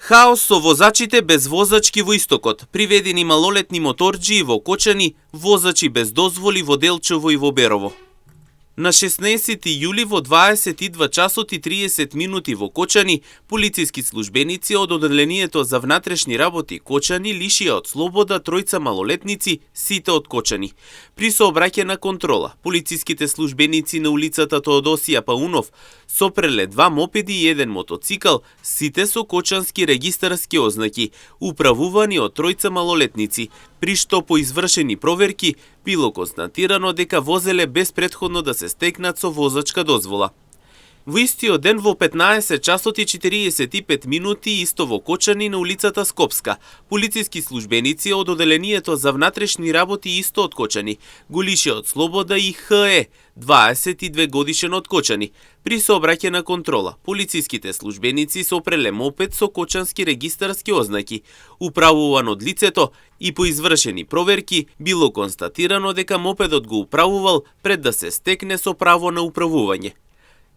Хаос со возачите без возачки во Истокот, приведени малолетни моторџии во Кочани, возачи без дозволи во Делчево и во Берово. На 16 јули во 22 часот и 30 минути во Кочани, полициски службеници од Оделението за внатрешни работи Кочани лишија од слобода тројца малолетници, сите од Кочани. При сообраќајна контрола, полициските службеници на улицата Теодосија Паунов сопреле 2 мопеди и 1 мотоцикл, сите со кочански регистарски ознаки, управувани од тројца малолетници, при што по извршени проверки било констатирано дека возеле без претходно да се стекнат со возачка дозвола. Во истиот ден во 15 часот и 45 минути исто во Кочани на улицата Скопска, полициски службеници од Оделението за внатрешни работи исто од Кочани го лишија од слобода и ХЕ, 22 годишен од Кочани. При сообраќајна контрола, полициските службеници сопреле мопед со кочански регистарски ознаки, управуван од лицето, и по извршени проверки било констатирано дека мопедот го управувал пред да се стекне со право на управување.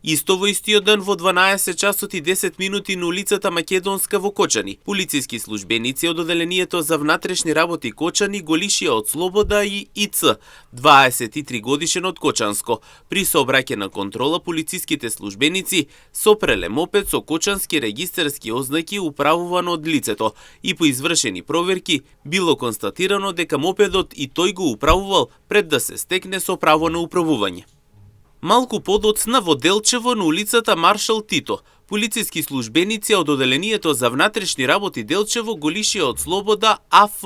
Исто во истиот ден во 12 часот и 10 минути на улицата Македонска во Кочани, полициски службеници од Оделението за внатрешни работи Кочани го лишија од слобода и ИЦ, 23 годишен од Кочанско. При сообраќајна контрола, полициските службеници сопреле мопед со кочански регистарски ознаки управуван од лицето, и по извршени проверки било констатирано дека мопедот и тој го управувал пред да се стекне со право на управување. Малку подоцна во Делчево на улицата Маршал Тито, полициски службеници од Оделението за внатрешни работи Делчево го лишија од слобода АФ,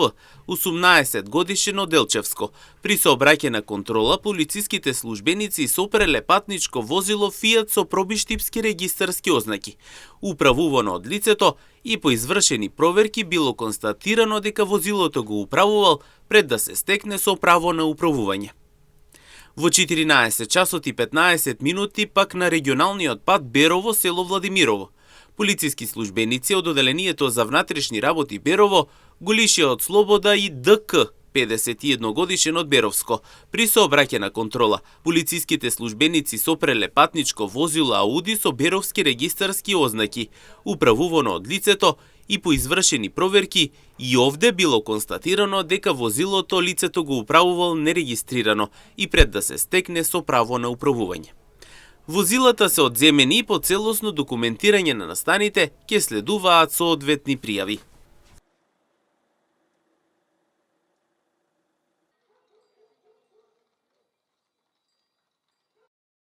18 годишен од Делчевско. При сообраќајна контрола, полициските службеници сопреле патничко возило Фијат со пробиштипски регистарски ознаки, управувано од лицето, и по извршени проверки било констатирано дека возилото го управувал пред да се стекне со право на управување. Во 14 часот и 15 минути пак на регионалниот пат Берово село Владимирово, полициски службеници од Оделението за внатрешни работи Берово го лишија од слобода и ДК, 51 годишен од Беровско. При сообраќајна контрола, полициските службеници сопреле патничко возило Ауди со беровски регистарски ознаки, управувано од лицето, и по извршени проверки и овде било констатирано дека возилото лицето го управувал нерегистрирано и пред да се стекне со право на управување. Возилата се одземени и по целосно документирање на настаните ќе следуваат соодветни пријави.